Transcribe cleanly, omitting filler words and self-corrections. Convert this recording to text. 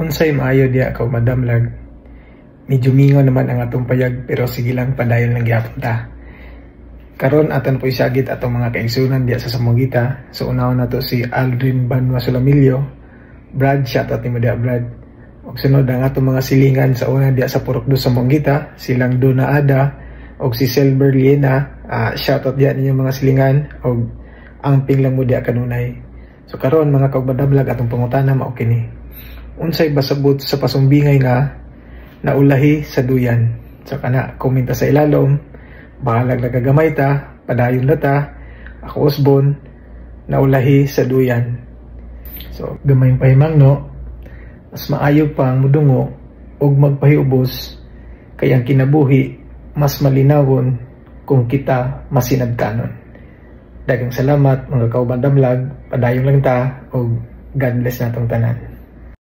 Unsay maayo diha, kaubadamlag? Medyo mingaw naman ang atong payag, pero sige lang, padayon lang gihapon ta. Karon, aton po isagit atong mga kaigsunan diha sa Zamboanguita. So unahon nato si Aldrin Banwa Solamillo. Brad, shoutout nimo diha, Brad. Og sunod, ang atong mga silingan sa una diha sa Purok Dos, Zamboanguita, silang Dona Ada og si Silver Liena, shoutout diha ninyong mga silingan og amping lang mo diha kanunay. So karon, mga kaubadamlag, atong pangutana mao kini. Unsay basabot sa pasumbingay nga "naulahi sa duyan"? So kana, komenta sa ilalom. Bahalag nagagamay ta, padayon na ta. Ako Osbon, "naulahi sa duyan". So gamay pahimangno, mas maayo pa ang mudungo ug magpahiubos kay ang kinabuhi mas malinawon kung kita masinagkanon. Daghang salamat, mga kaubadamlag, padayon lang ta ug God bless natong tanan.